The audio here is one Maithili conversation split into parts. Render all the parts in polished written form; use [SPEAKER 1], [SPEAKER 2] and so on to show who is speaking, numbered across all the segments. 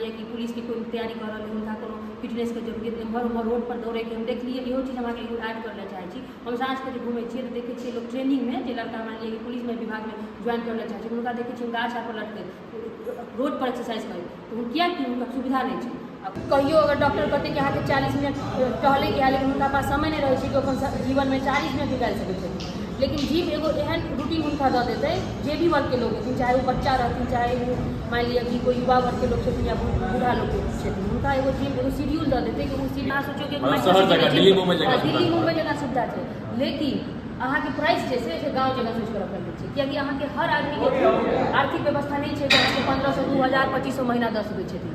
[SPEAKER 1] लिअ कि पुलिसके कोइ तैयारी कऽ रहल अइ, हुनका कोनो फिटनेसके जरूरत, एम्हर ओम्हर रोडपर दौड़ैके। हम देखलियै, इहो चीज हम अहाँके एगो ऐड करय लए चाहै छी। हम साँझके जे घुमै छियै तऽ देखै छियै लोक ट्रेनिंगमे, जे लड़का मानि लिअ कि पुलिसमे विभागमे ज्वाइन करय लए चाहै छै, हुनका देखै छियै हम गाछ आरपर लटकैत, रोडपर एक्सरसाइज करैत। तऽ ओ किएक? हुनका सुविधा नहि छै। आ कहियो अगर डॉक्टर कहतै कि अहाँके 40 मिनट टहलैके है, लेकिन हुनका पास समय नहि रहै छै कि ओ अपन जीवनमे 40 मिनट निकालि सकै छथिन। लेकिन जिम एगो एहन रूटीन हुनका दऽ देतै, जे भी वर्गके लोक हेथिन, चाहे ओ बच्चा रहथिन, चाहे ओ मानि लिअ कि कोइ युवा वर्गके लोक छथिन या बूढ़ा लोक छथिन, हुनका एगो जिम एगो शेड्यूल दऽ देतै कि ओ शेड्यूल अहाँ सोचियौ कि
[SPEAKER 2] मतलब शहर जकाँ, दिल्ली मुम्बई जकाँ सुविधा।
[SPEAKER 1] दिल्ली मुम्बई जकाँ सुविधा छै, लेकिन अहाँके प्राइस जे छै से गाँव जकाँ सोचि कऽ रखल गेल छै, कियाकि अहाँके हर आदमीके आर्थिक व्यवस्था नहि छै कि अहाँके 1500, 2000, 2500 महीना दऽ सकै छथिन।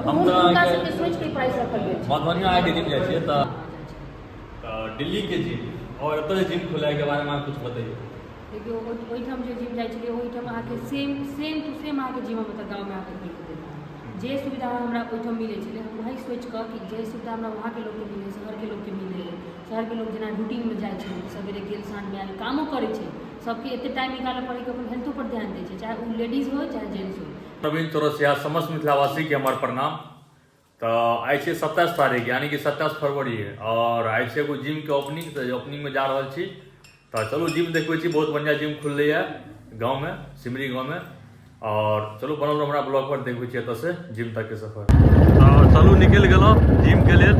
[SPEAKER 2] हम तऽ
[SPEAKER 1] हुनका
[SPEAKER 2] अहाँके
[SPEAKER 1] सबके सोचि कऽ प्राइस रखल गेल छै।
[SPEAKER 2] मधुबनी अहाँके जिम जाइ छियै तऽ दिल्लीके जिम आओर एतऽ जे जिम खुलाइके बारेमे अहाँ किछु बतैयौ।
[SPEAKER 1] देखियौ, ओहिठाम जे जिम जाइ छलियै, ओहिठाम अहाँके सेम सेम टू सेम अहाँके जिम हम एतऽ गाँवमे अहाँके खोलि कऽ देलहुँ। जे सुविधा हमरा ओहिठाम मिलै छलै, हम वही सोचि कऽ कि जे सुविधा हमरा वहाँके लोकके मिलै, शहरके लोकके मिलै। शहरके लोक जेना रूटीनमे जाइ छै, सवेरे गेल, साँझमे आयल, कामो करै छै, सबके एते टाइम निकालऽ पड़ै कि अपन हेल्थो पर ध्यान दै छै, चाहे ओ लेडीज होइ, चाहे जेंट्स होइ।
[SPEAKER 2] प्रवीण चौरसिया, समस्त मिथिलावासीके हमर प्रणाम। तऽ आइ छै 27 तारीख, यानी कि 27 फरवरी, आओर आइ छै एगो जिमके ओपनिंग। तऽ ओपनिंगमे जा रहल छी, तऽ चलू जिम देखबै छी। बहुत बढ़िआँ जिम खुललैए गाँवमे, सिमरी गाँवमे। आओर चलू, बनल रहू हमरा ब्लॉग पर, देखबै छी एतऽसँ जिम तकके सफर। तऽ चलू, निकलि गेलहुँ जिमके लेल,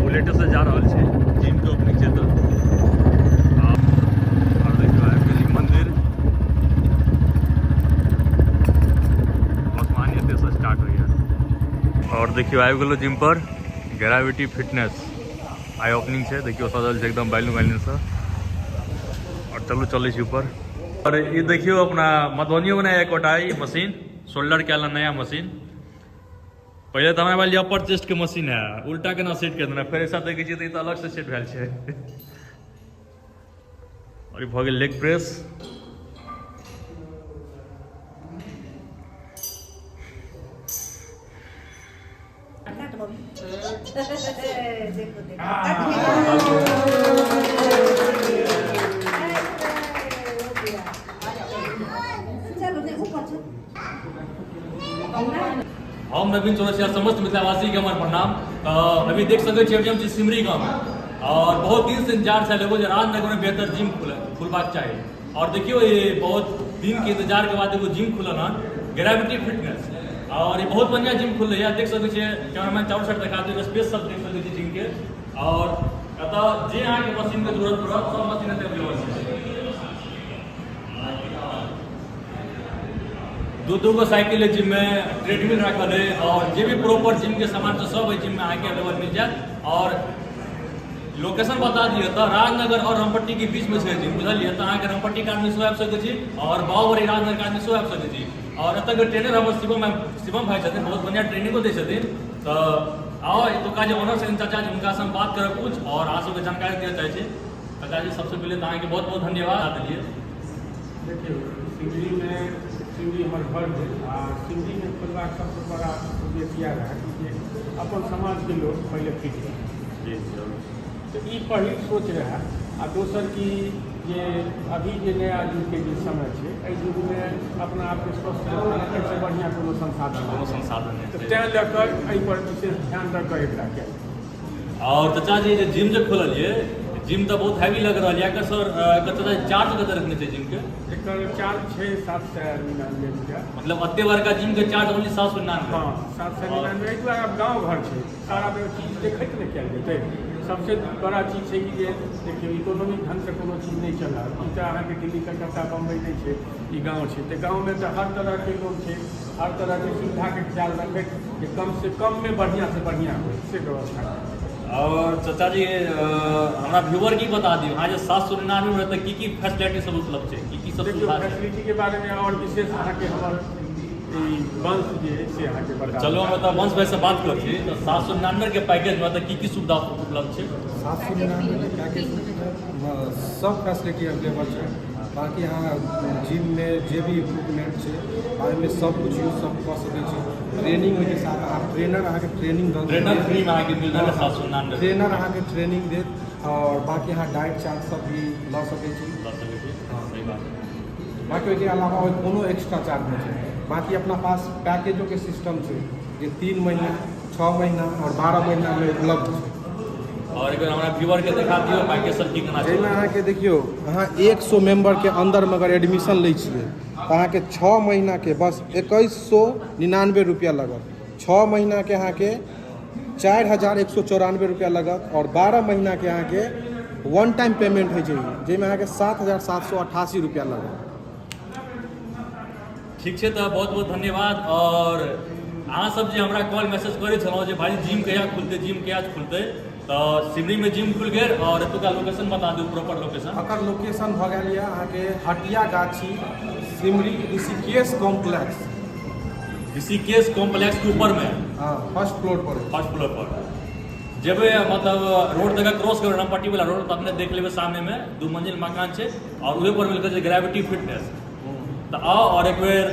[SPEAKER 2] बुलेटेसँ जा रहल छी। जिमके ओपनिंग छै तऽ। आओर देखियौ, आबि गेली मंदिर। बसवानी एतऽसँ स्टार्ट होइए। आओर देखियौ, आबि गेलहुँ जिम पर। ग्रेविटी फिटनेस आइ ओपनिंग छै। देखियौ, सजल छै एकदम बैलून वैलूनसँ। आओर चलू, चलै छी ऊपर। आओर ई देखियौ, अपना मधुबनियोमे नया एकोटा ई मशीन, शोल्डर के आयल नया मशीन। पहिले तऽ हमरा भेल अपर चेस्ट के मशीन है, उल्टा केना सेट कर देना। फेर ऐसा देखै छियै तऽ ई तऽ अलग से सेट भेल छै। आओर ई भऽ गेल लेग प्रेस।
[SPEAKER 3] देखो देखो। चलो, नहीं, ऊपर चलो।
[SPEAKER 2] हम नवीन चौरसिया, समस्त मिथिलावासी के हमर प्रणाम। तऽ अभी देख सकै छियै, अभी हम छी सिमरी गाँवमे और बहुत दिन से इंतजार छल एगो जे राजनगर में बेहतर जिम खुलबाक चाही। और देखियौ, ये बहुत दिन के इंतजार के बाद एगो जिम खुलल हन, ग्रेविटी फिटनेस, और ये बहुत बढ़िया जिम खुललै है। देख सकै छियै, कैमरामैन चारू साइड देखा दियौ, स्पेस सब देख सकै छियै जिम के। और एतऽ जे अहाँके मशीन के जरूरत पड़त, सब मशीन एतऽ अवेलेबल छै। दू दू गो साइकिल है जिम में, ट्रेडमिल राखल है और जे भी प्रॉपर जिम के सामान छै, सब जिम में अहाँके अवेलेबल मिल जायत। और लोकेशन बता दियौ तऽ राजनगर और रामपट्टी के बीच में छै जिम, बुझलियै? तऽ अहाँके रामपट्टी के आदमी सेहो आबि सकै छी और बाबूबड़ी राजनगर के आदमी सेहो आबि सकै छी। और एतऽ के ट्रेनर हमर शिवम शिवम भाई छथिन, बहुत बढ़िआँ ट्रेनिंगो दै छथिन। तऽ आओ, एतुका जे ऑनर छथिन चाचा जी, हुनकासँ हम बात करब कुछ और अहाँ सबके जानकारी दिअ चाहै छी। चाचा जी, सबसे पहिले तऽ अहाँके बहुत बहुत धन्यवाद देलियै।
[SPEAKER 4] देखियौ, सिमरीमे, सिमरी हमर घर भेल आ सिमरीमे खोलबाक सबसँ बड़ा उद्देश्य इएह रहए कि जे अपन समाजके लोक पहिले फिट रहए।
[SPEAKER 2] जी जी
[SPEAKER 4] तऽ ई पहिल सोच रहए आ दोसर कि जे अभी जे नया युगके जे समय छै, एहि युगमे अपना आपके स्वस्थ रखना, एहिसँ बढ़िआँ कोनो संसाधन
[SPEAKER 2] कोनो संसाधन नहि
[SPEAKER 4] तऽ
[SPEAKER 2] छै।
[SPEAKER 4] तेँ लऽ कऽ एहिपर विशेष ध्यान दऽ कऽ एकरा कयल।
[SPEAKER 2] और चाचा जी, जे जिम जे खोललियै, जिम तऽ बहुत हैवी लग रहल यऽ एकर। सर, एकर चाचा चार्ज कते रखने छै जिम के?
[SPEAKER 4] एकर चार्ज छै 799 रुपया।
[SPEAKER 2] मतलब एते बड़का जिम के चार्ज ओनली 799?
[SPEAKER 4] हँ, 799। एहि दुआरे, आब गाँव घर छै, सारा चीज देखैत नहि कयल जेतै। सबसे बड़ा चीज छै कि जे देखियौ, इकोनॉमिक ढङ्गसँ कोनो चीज नहि चलल। ई तऽ अहाँके दिल्ली, कलकत्ता, बम्बई नहि छै, ई गाँव छै। तऽ गाँवमे तऽ हर तरहके लोक छै, हर तरहके सुविधाके ख्याल रखैत जे कमसँ कममे बढ़िआँसँ बढ़िआँ होइ, से व्यवस्था।
[SPEAKER 2] और चाचा जी, हमरा व्यूअर की बता दियौ, अहाँ जे 799 में तऽ की की फैसिलिटी सब उपलब्ध छै, की की सब
[SPEAKER 4] देखियौ,
[SPEAKER 2] सुविधा छै?
[SPEAKER 4] फैसिलिटीके बारेमे आओर विशेष अहाँके हमर ई वंश जे है से अहाँके बता
[SPEAKER 2] चलू, हम एतऽ वंश भाई से बात करै छी। तऽ 799 के पैकेज में तऽ की की सुविधा उपलब्ध छै?
[SPEAKER 5] 799 पैकेजमे सब फैसिलिटी अवेलेबल छै। बाँकी अहाँ जिममे जे भी इक्विपमेंट छै, ओहिमे सब किछु यूज सब कऽ सकै छी। ट्रेनिंग ओहिके साथ अहाँ ट्रेनर अहाँके ट्रेनिंग दऽ
[SPEAKER 2] ट्रेनर फ्री में अहाँके मिल रहल है 799।
[SPEAKER 5] ट्रेनर अहाँके ट्रेनिंग देत आओर बाँकी अहाँ डाइट चार्ट सब भी लऽ सकै छी।
[SPEAKER 2] लऽ सकै छी।
[SPEAKER 5] हँ।
[SPEAKER 2] सही बात।
[SPEAKER 5] बाँकी ओहिके अलावा आओर कोनो एक्स्ट्रा चार्ज नहि छै। बाकी अपना पास पैकेजोके सिस्टम छै जे 3 महीना, 6 महीना आओर 12 महीनामे उपलब्ध छै।
[SPEAKER 2] आओर एक बेर हमरा व्यूअर के देखा दियौ पैकेज सब की केना छै।
[SPEAKER 5] जाहिमे अहाँके देखियौ, अहाँ 100 मेम्बरके अन्दरमे अगर एडमिशन लै छियै तऽ अहाँके 6 महीनाके बस 2199 रुपैआ लागत। 6 महीनाके अहाँके 4194 रुपैआ लागत आओर 12 महीनाके अहाँके वन टाइम पेमेंट होइ छै, जाहिमे अहाँके 7788 रुपैआ लागत।
[SPEAKER 2] ठीक छै, तऽ बहुत बहुत धन्यवाद। आओर अहाँ सब जे हमरा कॉल मैसेज करै छलहुँ जे भाई जिम कहिया खुलतै, जिम कहिया खुलतै, तऽ सिमरीमे जिम खुलि गेल। आओर एतुका लोकेशन बता दियौ, प्रॉपर लोकेशन।
[SPEAKER 5] एकर लोकेशन भऽ गेल यऽ अहाँके हटिया गाछी, सिमरी, ऋषिकेश कॉम्प्लेक्स।
[SPEAKER 2] ऋषिकेश कॉम्प्लेक्स के ऊपर में।
[SPEAKER 5] हँ, फर्स्ट फ्लोर पर।
[SPEAKER 2] फर्स्ट फ्लोर पर जेबै, मतलब रोड तक क्रॉस करबै, रामपट्टी वाला रोड, तऽ अपने देख लेबै सामने में 2 मंजिल मकान छै और उहे पर मिलकर छै ग्रेविटी फिटनेस। तऽ आउ और एक बेर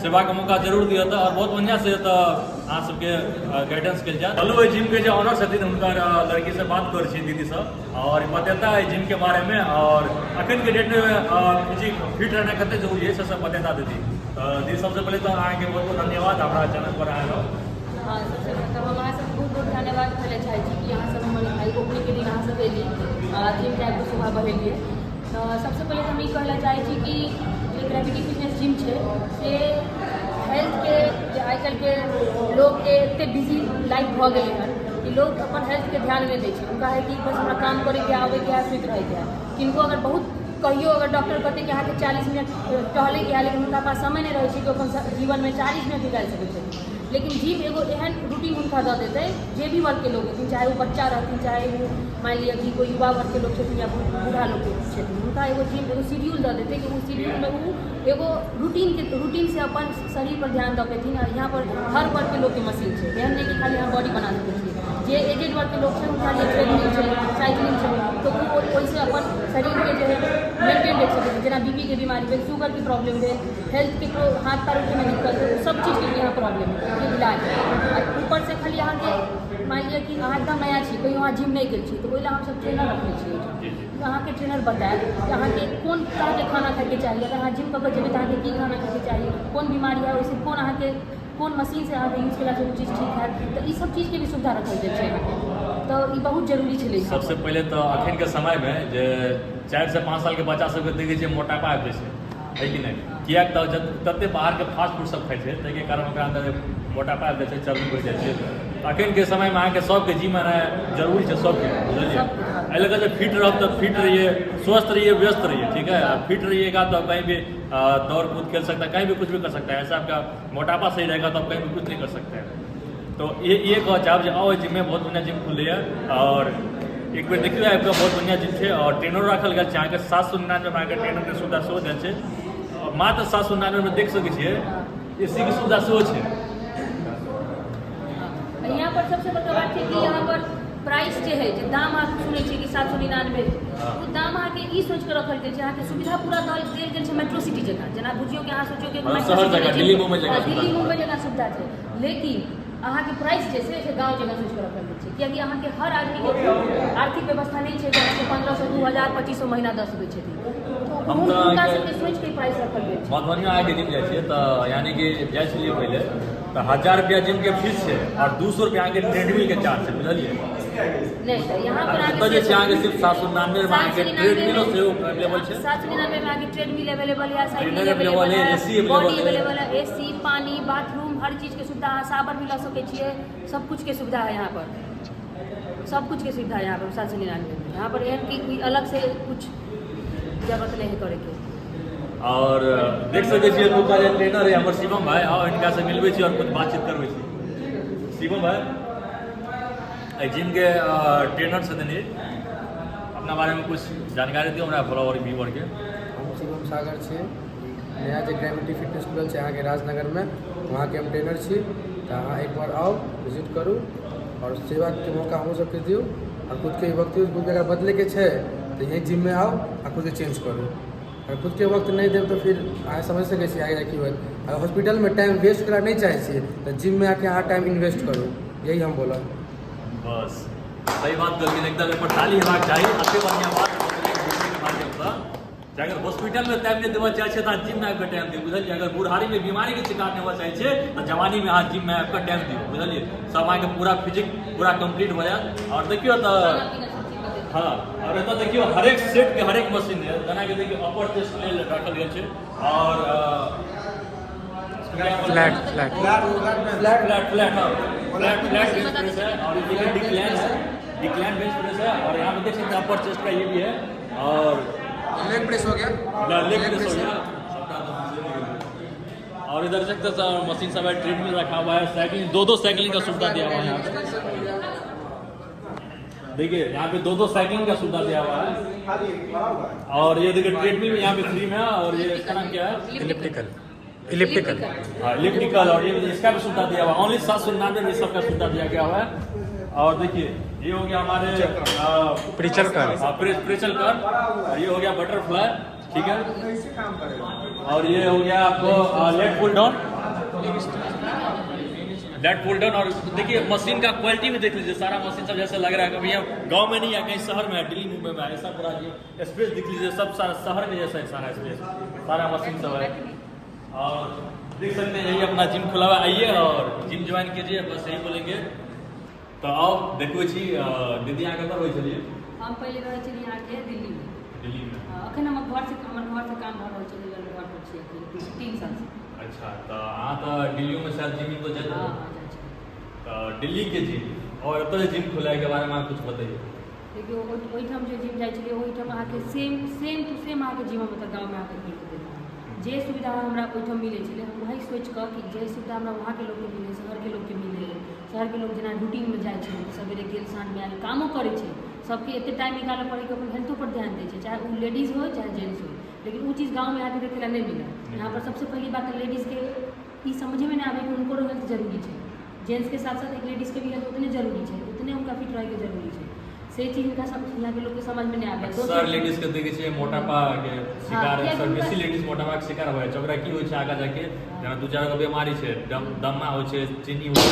[SPEAKER 2] सेवाके मौका जरूर दिअ तऽ और बहुत बढ़िआँ से तऽ अहाँ सबके गाइडेंस कयल जायत। चलू, एहि जिमके जे ऑनर छथिन हुनकर लड़कीसँ बात करै छी, दीदीसँ, और बतेता एहि जिमके बारेमे और अखनके डेटमे फिजिक फिट रहना कते जरूरी है, से सब बतेता दीदी। तऽ दीदी, सबसँ पहिले तऽ अहाँके बहुत बहुत धन्यवाद, हमरा चैनल पर आयल हो।
[SPEAKER 1] हँ, सबसँ मतलब हम अहाँ सबके बहुत बहुत धन्यवाद कहै लए चाहै छी कि अहाँ सब हमर आइ ओपनिंगके दिन अहाँ सब एली, जिम टाइपके शोभा बढ़ेलियै। तऽ सबसँ पहिले तऽ हम ई कहै लए चाहै छी कि जे ग्रेविटी फिटनेस जिम छै से हेल्थके, जे आइ काल्हिके लोकके एते बिजी लाइफ भऽ गेलै हन कि लोक अपन हेल्थके ध्यान नहि दै छै। हुनका है कि बस हमरा काम करैके है, आबैके है, सुति रहैके है। किनको अगर बहुत कहियो अगर डॉक्टर कहतै कि अहाँके 40 मिनट टहलैके है, लेकिन हुनका पास समय नहि रहै छै कि ओ अपन जीवनमे 40 मिनट निकालि सकै छथिन। लेकिन जिम एगो एहन रूटीन हुनका दऽ देतै, जे भी वर्गके लोक हेथिन, चाहे ओ बच्चा रहथिन, चाहे ओ मानि लिअ कि कोइ युवा वर्गके लोक छथिन या बूढ़ा लोक छथिन, हुनका एगो जिम एगो शेड्यूल दऽ देतै कि ओ शेड्यूलमे ओ एगो रूटीनके रूटीनसँ अपन शरीर पर ध्यान दऽ पेथिन। आ यहाँ पर हर वर्गके लोकके मशीन छै, एहन नहि कि खाली अहाँ बॉडी बना सकै छियै। जे एजेड वर्गके लोक छै हुनका लिए ट्रेडमिल छै, साइकिलिंग छै, तऽ ओ ओहिसँ अपन शरीरके जे है मेंटेन रखि सकै छै। जेना बीपीके बीमारी भेल, शुगरके प्रॉब्लम भेल, हेल्थके हाथ पैर उठैमे दिक्कत भेल, सब चीजके यहाँ प्रॉब्लम के इलाज है। आ ऊपरसँ खाली अहाँके मानि लिअ कि अहाँ एकदम नया छी, कहियो अहाँ जिम नहि गेल छी, तऽ ओहि लए हमसब ट्रेनर रखने छियै ओहिठाम। अहाँके ट्रेनर बतायत कि अहाँके कोन तरहके खाना खायके चाही, अगर अहाँ जिम कऽ कऽ जेबै तऽ अहाँके की खाना खायके चाही, कोन बीमारी है ओहिसँ कोन अहाँके कोन मशीनसँ अहाँके यूज केलासँ ओ चीज ठीक हैत। तऽ ई सब चीजके भी सुविधा रखल गेल छै अहाँके, तऽ ई बहुत जरूरी छलै।
[SPEAKER 2] सबसे पहिले तऽ अखनके समयमे जे 4 से 5 सालके बच्चा सबके देखै छियै मोटापा आबि जाइ छै, है कि नहि? किएक तऽ तते बाहरके फास्ट फूड सब खाइ छै, ताहिके कारण ओकरा अन्दर मोटापा आबि जाइ छै, चर्बी बढ़ि जाइ छै। तऽ अखनके समयमे अहाँके सबके जिम एनाइ जरूरी छै सबके, बुझलियै? एहि लऽ कऽ जे फिट रहब तऽ फिट रहिए, स्वस्थ रहिए, व्यस्त रहिए, ठीक है? फिट रहिएगा तो कहीं भी दौड़ कूद खेल सकता है, कहीं भी कुछ भी कर सकता है। ऐसा आपका मोटापा सही रहेगा तो आप कहीं भी कुछ नहीं कर सकते हैं। तो ये कह चाहब जे आओ जिम में, बहुत बढ़िया जिम खुलले है और एक बेर देखियौ आबि कऽ, बहुत बढ़िया जिम छै और ट्रेनर राखल गेल छै। अहाँके 799 अहाँके ट्रेनरके सुविधा सेहो देल छै। मात्र 799 देख सकै छियै, एसी के सुविधा सेहो छै।
[SPEAKER 1] यहाँ पर सबसे बड़का बात छै कि यहाँ पर प्राइस जे है, जे दाम अहाँ सुनै छियै कि 799, ओ दाम अहाँके ई सोचि कऽ रखल गेल छै, अहाँके सुविधा पूरा देल गेल छै मेट्रो सिटी जकाँ। जेना बुझियौ कि अहाँ सोचियौ कि
[SPEAKER 2] मतलब शहर जकाँ, दिल्ली मुम्बई जकाँ सुविधा।
[SPEAKER 1] दिल्ली मुम्बई जकाँ सुविधा छै, लेकिन अहाँके प्राइस जे छै से गाँव जकाँ सोचि कऽ रखल गेल छै, कियाकि अहाँके हर आदमीके आर्थिक व्यवस्था नहि छै कि अहाँके 1500, 2000, 2500 महीना दऽ सकै छथिन। तऽ
[SPEAKER 2] हम तऽ
[SPEAKER 1] हुनका
[SPEAKER 2] अहाँके
[SPEAKER 1] सबके सोचि कऽ प्राइस रखल गेल छै।
[SPEAKER 2] मधुबनी अहाँके जिम जाइ छियै तऽ यानी कि जाइ छलियै पहिले तऽ 1000 रुपया जिम के फीस छै और 200 रुपया अहाँके ट्रेडमिल के चार्ज छै, बुझलियै?
[SPEAKER 1] नहि, तऽ यहाँ पर
[SPEAKER 2] एतऽ जे छै अहाँके सिर्फ 799 मे अहाँके ट्रेडमिलो सेहो अवेलेबल छै।
[SPEAKER 1] 799 में अहाँके ट्रेडमिल अवेलेबल है, साइकिल
[SPEAKER 2] ट्रेनर
[SPEAKER 1] अवेलेबल
[SPEAKER 2] है,
[SPEAKER 1] है,
[SPEAKER 2] AC available
[SPEAKER 1] body
[SPEAKER 2] है।
[SPEAKER 1] अवेलेबल है, एसी, पानी, बाथरूम, हर चीज के सुविधा। अहाँ शावर भी लऽ सकै छियै, सब कुछ के सुविधा है यहाँ पर, सब कुछ के सुविधा है यहाँ पर 799 में। यहाँ पर एहन कि कोई अलग से कुछ जरूरत नहीं है करे के।
[SPEAKER 2] और देख सकै छियै एतुका जे ट्रेनर है हमर शिवम भाई, आओ हिनका से मिलबै छी और कुछ बातचीत करबै छी। शिवम भाई एहि जिम के ट्रेनर छथिन ई। अपना बारे में कुछ जानकारी दियौ हमरा फॉलोअर व्यूअर के।
[SPEAKER 6] हम शिवम सागर छी। नया जे ग्रेविटी फिटनेस खुलल छै अहाँके राजनगरमे, वहाँके हम ट्रेनर छी। तऽ अहाँ एक बार आउ, विजिट करू आओर सेवाके मौका हमरो सबके दियौ आओर खुदके वक्त खुदके अगर बदलैके छै तऽ यहीं जिममे आउ आ खुदके चेंज करू। अगर खुदके वक्त नहि देब तऽ फिर अहाँ समझि सकै छी आगे की होत। अगर हॉस्पिटलमे टाइम वेस्ट करै नहि चाहै छियै तऽ जिममे आके अहाँ टाइम इन्वेस्ट करू, यही हम बोलब।
[SPEAKER 2] बस सही बात कहलखिन, एकदम एहिपर ताली हेबाक चाही। एते बढ़िआँ बात बतेलियै वीडियो के माध्यमसँ। जे अगर हॉस्पिटलमे टाइम नहि देबऽ चाहै छियै तऽ अहाँ जिममे आबि कऽ टाइम दियौ, बुझलियै? अगर बुढ़ारीमे बीमारीके शिकार नहि होबऽ चाहै छियै तऽ जवानीमे अहाँ जिममे आबि कऽ टाइम दियौ, बुझलियै? सब अहाँके पूरा फिजिक पूरा कम्प्लीट भऽ जायत। आओर देखियौ तऽ
[SPEAKER 1] खाना पीना सब चीज बतेतै।
[SPEAKER 2] हँ, आओर एतऽ देखियौ हरेक सेटके हरेक मशीन है, जेनाकि देखियौ अपर चेस्ट लेल राखल गेल छै आओर
[SPEAKER 5] flat flat
[SPEAKER 2] flat flat flat, हाँ फ्लैट फ्लैट बेंच प्रेस है। और ये देखिए डिक्लाइन है, डिक्लाइन बेंच प्रेस है। और यहाँ पे देख सकते हैं अपर चेस्ट का ये भी है और
[SPEAKER 6] लेग प्रेस हो गया।
[SPEAKER 2] लेग प्रेस हो गया सबटा तो मशीन हो गया। और इधर देख सकते हैं मशीन सब है, ट्रेडमिल रखा हुआ है, साइकिलिंग दो दो साइकिलिंग का सुविधा दिया हुआ है यहाँ पे। देखिए यहाँ पे दो दो साइकिलिंग का सुविधा दिया हुआ है। और ये देखिए ट्रेडमिल भी यहाँ पे फ्री में है। और ये इसका नाम क्या है?
[SPEAKER 5] Elliptical, elliptical.
[SPEAKER 2] हाँ, इलेक्ट्रिकल। और ये इसका भी सुविधा दिया हुआ है। ओनली 799 में सबका सुविधा दिया गया हुआ है। और देखिए ये हो गया हमारे
[SPEAKER 5] प्रीचर कर।
[SPEAKER 2] हाँ, प्रेशर कर। और ये हो गया बटरफ्लाई, ठीक है। और ये हो गया आपको lat pull down, lat pull down. और देखिए मशीन का क्वालिटी भी देख लीजिए, सारा मशीन सब जैसे लग रहा है कभी हम गांव में नहीं है, कहीं शहर में है, दिल्ली मुंबई में है, ऐसा पूरा ये स्पेस देख लीजिए, सब सारा शहर में जैसा है, सारा स्पेस, सारा मशीन सब है। और देख सकते हैं यही अपना जिम खुला हुआ है। आइए और जिम ज्वाइन कीजिए, बस यही बोलेंगे। तो आओ देखो छी दीदी अहाँ कतऽ रहै छलियै?
[SPEAKER 1] हम पहिले रहै छलियै अहाँके दिल्लीमे।
[SPEAKER 2] दिल्लीमे।
[SPEAKER 1] अखन हमर घरसँ काम भऽ रहल छै, घर पर छियै अखन 3 सालसँ।
[SPEAKER 2] अच्छा, तऽ अहाँ तऽ दिल्लियोमे शायद जिम तो जाइत
[SPEAKER 1] हँ।
[SPEAKER 2] हेबै।
[SPEAKER 1] हँ, जाइ छी।
[SPEAKER 2] तऽ दिल्लीके जिम और एतऽ जे जिम खुलाइके बारेमे अहाँ कुछ बतैयौ।
[SPEAKER 1] देखियौ, ओहिठाम जे जिम जाइ छलियै, ओहिठाम अहाँके सेम सेम टू सेम अहाँके जिम हम एतऽ गाँवमे अहाँके खोलि कऽ देलहुँ। जे सुविधा हमरा ओहिठाम मिलै छलै, हम वही सोचि कऽ कि जे सुविधा हमरा वहाँके लोकके मिलै, शहरके लोकके मिलै। शहरके लोक जेना रूटीनमे जाइ छै, सवेरे गेल, साँझमे आयल, कामो करै छै, सबके एते टाइम निकालऽ पड़ै कि अपन हेल्थो पर ध्यान दै छै, चाहे ओ लेडीज होइ चाहे जेंट्स होइ। लेकिन ओ चीज गाँवमे अहाँके देखै लए नहि मिलत। यहाँ पर सबसँ पहली बात तऽ लेडीजके ई समझेमे नहि आबै कि हुनको हेल्थ जरूरी छै। जेंट्सके साथ साथ एक लेडीजके भी हेल्थ उतने जरूरी छै, उतने हुनका फिट रहैके जरूरी छै। से चीज हिनका सब यहाँके लोकके समझमे नहि आबै।
[SPEAKER 2] अक्सर लेडीज के देखै छियै मोटापा के शिकार।
[SPEAKER 1] कियाकि
[SPEAKER 2] अक्सर
[SPEAKER 1] हुनका
[SPEAKER 2] बेसी लेडीज मोटापा के शिकार होइ छै। ओकरा की होइ छै आगाँ जाके, जेना दू चारि गो बीमारी छै, दमा होइ छै, चीनी होइ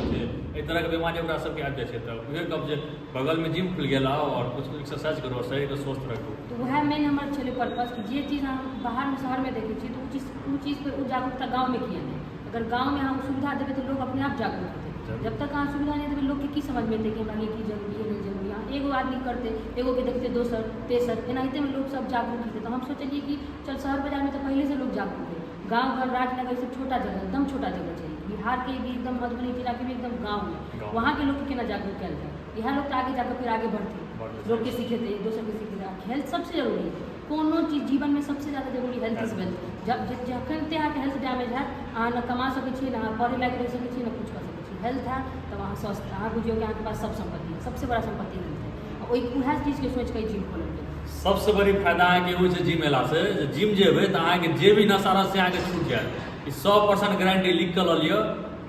[SPEAKER 2] छै, एहि तरहके बीमारी ओकरा सबके आबि जाइ छै। तऽ उहे गप जे बगलमे जिम खुलि गेल, आउ आओर कुछ एक्सरसाइज करू आओर शरीरके स्वस्थ राखू।
[SPEAKER 1] तऽ उएह मेन हमर छलै पर्पस कि जे चीज अहाँ बाहरमे शहरमे देखै छियै, तऽ ओ चीज पर ओ जागरूकता गाँवमे किया नहि? अगर गाँवमे अहाँ ओ सुविधा देबै तऽ लोक अपने आप जागरूक हेतै। जब तक अहाँ सुविधा नहि देबै, लोकके की समझमे एतै कि हमरा लिए की जरूरी है, नहि जरूरी है? अहाँ एगो आदमी करतै, एगोके देखतै दोसर, तेसर, एनाहितेमे लोक सब जागरूक हेतै। तऽ हम सोचलियै कि चल, शहर बाजारमे तऽ पहिलेसँ लोक जागरूक है, गाँव घर, राजनगर, ई सब छोटा जगह, एकदम छोटा जगह छै। बिहारके भी एकदम मधुबनी जिलाके भी एकदम गाँवमे
[SPEAKER 2] गाँव।
[SPEAKER 1] वहाँके लोकके केना जागरूक कयल जाय? इएह लोक तऽ आगे जाकऽ फेर आगे बढ़तै।
[SPEAKER 2] बढ़तै।
[SPEAKER 1] लोकके सिखेतै, एक दोसरके सिखेतै। हेल्थ सबसँ जरूरी है। कोनो चीज जीवनमे सबसँ ज्यादा जरूरी हेल्थ is wealth. जब जखन ते अहाँके हेल्थ डैमेज हैत, अहाँ न कमा सकै छियै, न अहाँ पढ़ै लायक रहि सकै छियै, न कुछ कऽ सकै छियै। हेल्थ हैत तब अहाँ स्वस्थ, अहाँ बुझियौ कि अहाँके पास सब सम्पत्ति है। सबसँ बड़ा सम्पत्ति हेल्थ है। आ ओहि उएह चीजके सोचि कऽ ई जिम खोलल गेल।
[SPEAKER 2] सबसँ बड़ी फायदा अहाँके होइ छै जिम एलासँ जे जिम जेबै तऽ अहाँके जे भी नशा रहत से अहाँके छूट जायत। ई 100% गारंटी लिख कऽ लऽ लिअ,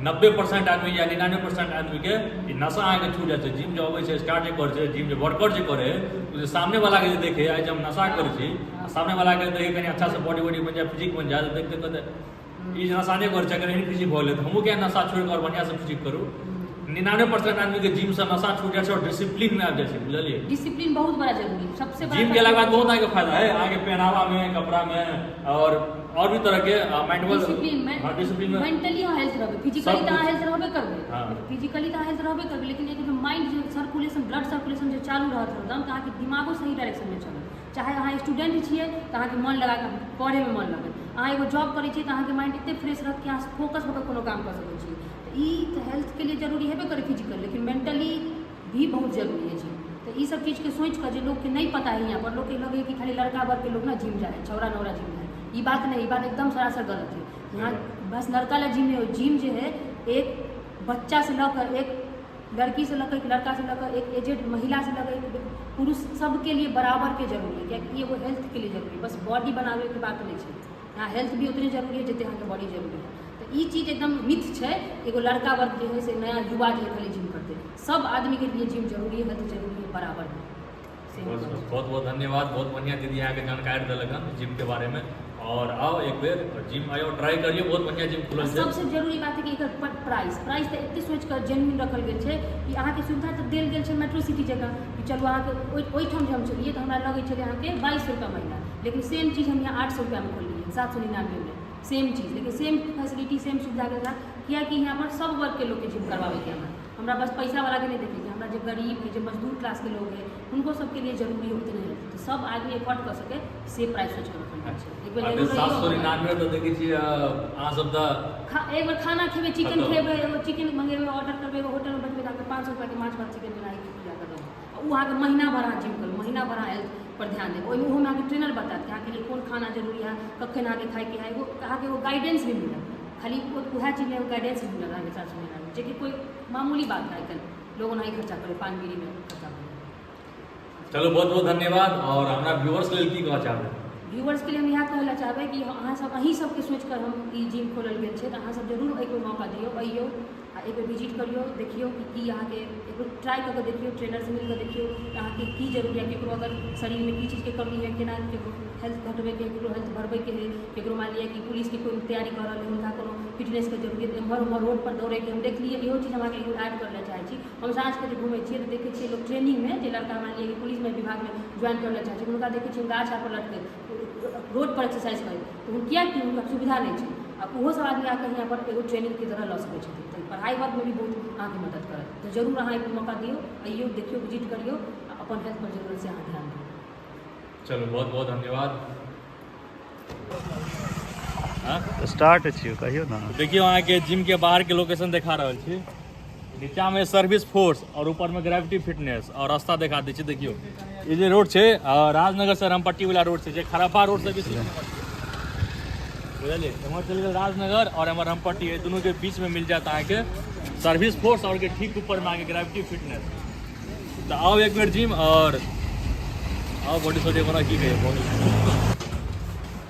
[SPEAKER 2] 90% आदमी या 99% आदमीके ई नशा अहाँके छूट जाइ छै। जिम जे अबै छै, स्टार्ट जे करै छै जिम, जे वर्कआउट जे करै है, ओ जे सामने वालाके जे देखे, आइ जे हम नशा करै छी आ सामने वालाके देखे कनि अच्छासँ बॉडी वॉडी बनि जाय, फिजिक बनि जाय, तऽ देखते कहते ई जे नशा नहि करै छै, अगर एहन फिजिक भऽ गेलै तऽ हमहूँ किया नशा छोड़ि कऽ आओर बढ़िआँसँ फिजिक करू? 99% आदमीके जिमसँ नशा छूट जाइ छै आओर डिसिप्लिनमे आबि जाइ छै, बुझलियै?
[SPEAKER 1] डिसिप्लिन बहुत बड़ा जरूरी, सबसे बड़ा।
[SPEAKER 2] जिम केलाके बाद बहुत अहाँके फायदा है, अहाँके पहनावा में, कपड़ा में और भी तरह के माइंड।
[SPEAKER 1] डिसिप्लिन में।
[SPEAKER 2] हाँ, डिसिप्लिन में।
[SPEAKER 1] मेंटली अहाँ हेल्थ रहबै, फिजिकली
[SPEAKER 2] सब
[SPEAKER 1] तऽ अहाँ
[SPEAKER 2] कुछ।
[SPEAKER 1] हेल्थ रहबे करबै। फिजिकली तऽ अहाँ हेल्थ रहबे करबै, लेकिन एक माइंड जे सर्कुलेशन, ब्लड सर्कुलेशन जे चालू रहत हरदम, तऽ अहाँके दिमागो सही डायरेक्शनमे चलत। चाहे अहाँ स्टूडेंट छियै तऽ अहाँके मन लगा कऽ पढ़ैमे मन लगत। अहाँ एगो जॉब करै छियै तऽ अहाँके माइंड एते फ्रेश रहत कि अहाँ फोकस भऽ कऽ कोनो काम कऽ सकै छियै। तऽ ई तऽ हेल्थके लिए जरूरी हेबे करै फिजिकल, लेकिन मेंटली भी बहुत जरूरी है जिम। तऽ ई सब चीजके सोचि कऽ, जे लोकके नहि पता है, यहाँ पर लोकके लगै है कि खाली लड़का वर्गके लोग ना जिम जाइ है, छौड़ा नौड़ा जिम जाइ है। ई बात नहीं, ई बात एकदम सरासर गलत है। यहाँ बस लड़का ला जिम नहीं हो। जिम जे है, एक बच्चा से लऽ कऽ, एक लड़की से लऽ कऽ, एक लड़का से लऽ कऽ, एक एजेड महिला से लऽ कऽ, एक पुरुष, सबके लिए बराबर के जरूरी है, कियाकि एगो हेल्थ के लिए जरूरी है। बस बॉडी बनाबैके बात नहि छै यहाँ, हेल्थ भी उतने जरूरी है जते अहाँके बॉडी जरूरी है। तऽ ई चीज एकदम मिथ छै, एगो लड़का वर्ग जे है से नया युवा जे है खाली जिम करतै। सब आदमीके लिए जिम जरूरी है, हेल्थ जरूरी है बराबर से।
[SPEAKER 2] बहुत बहुत बहुत धन्यवाद। बहुत बढ़िया दीदी अहाँके जानकारी देलक हन जिम के बारे में। और आओ एक बेर और जिम आइयो, ट्राई करियो, बहुत बढ़िया जिम खुलल छै।
[SPEAKER 1] सबसे जरूरी बात है कि एकर प्राइस, प्राइस तऽ एते सोचि कऽ जेन्युइन रखल गेल छै कि अहाँके सुविधा तऽ देल गेल छै मेट्रो सिटी जकाँ कि चलू, अहाँके ओहिठाम जे हम छलियै तऽ हमरा लगै छलै अहाँके 2200 रुपैआ महीना। लेकिन सेम चीज हम यहाँ 800 रुपैआमे खोललियै, 799में सेम चीज, लेकिन सेम फैसिलिटी सेम सुविधाके साथ, कियाकि यहाँ पर सब वर्गके लोकके जिम करवाबैके हमरा हमरा बस पैसा वालाके नहि देखैके, हमरा जे गरीब है, जे मजदूर क्लासके लोग है, उनको सबके लिए जरूरी होते नहीं है, तऽ सब आदमी एफोर्ड कऽ सके से प्राइस सोचि कऽ रखल गेल छै। एक बेर
[SPEAKER 2] आ
[SPEAKER 1] जरूर
[SPEAKER 2] सात सौ
[SPEAKER 1] अइयौ।
[SPEAKER 2] निनानबे तऽ देखै छियै अहाँ सब तऽ
[SPEAKER 1] एक बेर खाना खेबै, चिकन
[SPEAKER 2] कतऽ?
[SPEAKER 1] खेबै, एगो चिकन मंगेबै, ऑर्डर करबै, एगो होटलमे बैठबै तऽ अहाँके 500 रुपैआके माछ भात चिकन बनाके पूजा करब। आ ओ अहाँके महीना भर अहाँ जिम करू, महीना भर अहाँ हेल्थ पर ध्यान देब। ओहिमे ओहोमे अहाँके ट्रेनर बतायत कि अहाँके लिए कोन खाना जरूरी है, कखन अहाँके खायके है, एगो अहाँके एगो गाइडेंस भी मिलत। खाली उएह चीज नहि, एगो गाइडेंस भी मिलत अहाँके 799, जेकि कोइ मामूली बात है। आइकाल्हि लोग ओनाही खर्चा करै, पान बीड़ीमे खर्चा करै।
[SPEAKER 2] चलू, बहुत बहुत धन्यवाद। और हमरा व्यूअर्स लेल की कहऽ चाहबै?
[SPEAKER 1] व्यूअर्सके लिए हम इएह कहै लए चाहबै कि अहाँ सब, अहीं सबके सोचि कऽ हम ई जिम खोलल गेल छै, तऽ अहाँ सब जरूर एक बेर मौका दियौ, अइयौ आ एक बेर विजिट करियौ, देखियौ कि की अहाँके एक बेर ट्राई कऽ के देखियौ, ट्रेनरसँ मिल कऽ देखियौ कि अहाँके की जरूरी है, केकरो अगर शरीरमे की चीजके कमी है, केना केकरो हेल्थ घटबैके है, केकरो हेल्थ बढ़बैके है, केकरो मानि लिअ कि पुलिसके कोइ तैयारी कऽ रहल है, हुनका कोनो फिटनेसके जरूरी, एम्हर ओम्हर रोड पर दौड़ैके हम देखलियै। इहो चीज हम अहाँके एगो ऐड करै लए चाहै छी। हम साँझके जे घूमै छियै तऽ देखै छियै लोक ट्रेनिंगमे, जे लड़का मानि लिअ कि पुलिसमे विभागमे ज्वाइन करै लए चाहै छै, हुनका देखै छियै गाछ आर पर लटकैत, रोड पर एक्सरसाइज करैत, तऽ किएकि हुनका सुविधा नहि छै। आ ओहो सब आदमी आके यहाँ पर एगो ट्रेनिंगके तरह लऽ सकै छथिन, तऽ पढ़ाइ वर्गमे भी बहुत अहाँके मदद करत। तऽ जरूर अहाँ एक मौका दियौ, अइयौ, देखियौ, विजिट करियौ आ अपन हेल्थ पर जरूर से अहाँ ध्यान दियौ।
[SPEAKER 2] चलू, बहुत बहुत धन्यवाद। हाँ?
[SPEAKER 7] स्टार्ट छियौ, कहियौ ने।
[SPEAKER 2] देखियौ, अहाँके जिम के बाहर के लोकेशन देखा रहल छी। नीचा में सर्विस फोर्स और ऊपर में ग्रेविटी फिटनेस और रास्ता देखा दै छी। देखियौ, ई जे रोड छै, राजनगर से रामपट्टी वाला रोड छै, जे खरापा रोड से भी, बुझलियै, एम्हर चलि गेल राजनगर और एम्हर रामपट्टी है, दुनू के बीच में मिल जायत अहाँके सर्विस फोर्स और के ठीक ऊपर में अहाँके ग्रेविटी फिटनेस। तऽ आउ एक बेर जिम और आउ बॉडी सोडी बना। की कहियै, बहुत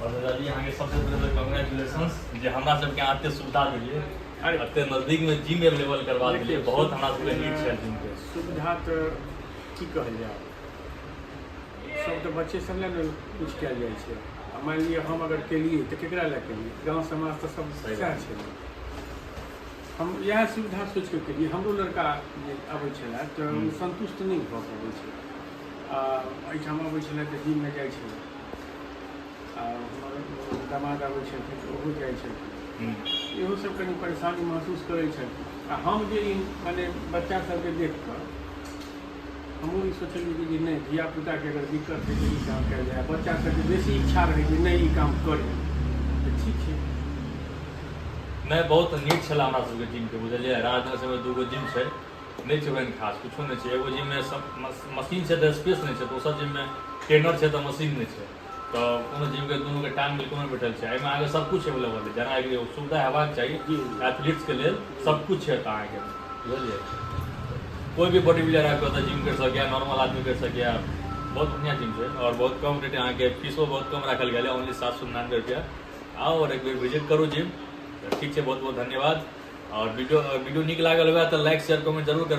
[SPEAKER 2] और दादाजी, अहाँके सबसे पहिले कंग्रेचुलेशंस जे हमरा सबके अहाँ एते सुविधा देलियै,
[SPEAKER 4] अरे।
[SPEAKER 2] एते नजदीक में जिम अवेलेबल करवा देलियै। बहुत हमरा सबके नीड छै जिम के।
[SPEAKER 4] सुविधा तऽ की कहल जाय, सब तऽ बच्चे सब लए ने कुछ कयल जाइ छै। आ मानि लिअ हम अगर केलियै तऽ केकरा लए केलियै? गाँव समाज तऽ सब
[SPEAKER 2] सही
[SPEAKER 4] सएह
[SPEAKER 2] बात।
[SPEAKER 4] छै ने। हम इएह सुविधा सोचि कऽ केलियै। हमरो लड़का जे अबै छलए तऽ ओ संतुष्ट नहि भऽ पबै छै आ एहिठाम अबै छलै तऽ जिममे जाइ छलै आ हमर दामाद अबै छलखिन तऽ ओहो जाइ छलखिन। इहो सब कनि परेशानी महसूस करै छथि। आ हम जे ई मने बच्चा सबके देख कऽ हमहूँ ई सोचलियै कि जे नहि, धियापुताके अगर दिक्कत हइ तऽ ई काम कयल जाय। बच्चा सबके बेसी इच्छा रहै जे नहि, ई काम करी तऽ ठीक छै।
[SPEAKER 2] नहि, बहुत नीक छलै हमरा सबके जिमके, बुझलियै? राजनगर सबमे दूगो जिम छै, नहि छै ओहन खास कुछो नहि छै। एगो जिममे सब मशीन छै तऽ स्पेस नहि छै, दोसर जिममे ट्रेनर छै तऽ मशीन नहि छै। तऽ कोनो जिमके दुनूके टाइम बिल्कुल नहि भेटल छै। एहिमे अहाँके सब कुछ अवेलेबल है, जेना एगो सुविधा हेबाक चाही एथलीट्सके लेल, सब कुछ छै एतऽ अहाँके, बुझलियै? कोइ भी बॉडी बिल्डर आबि कऽ ओतऽ जिम करि सकैए, नॉर्मल आदमी करि सकैए। बहुत बढ़िआँ जिम छै आओर बहुत कम रेट, अहाँके फीसो बहुत कम राखल गेल है, ओनली 799 रुपया। आउ आओर एक बेर विजिट करू जिम। तऽ ठीक छै, बहुत बहुत धन्यवाद। आओर वीडियो वीडियो नीक लागल हुए तऽ लाइक, शेयर, कमेंट जरूर करू।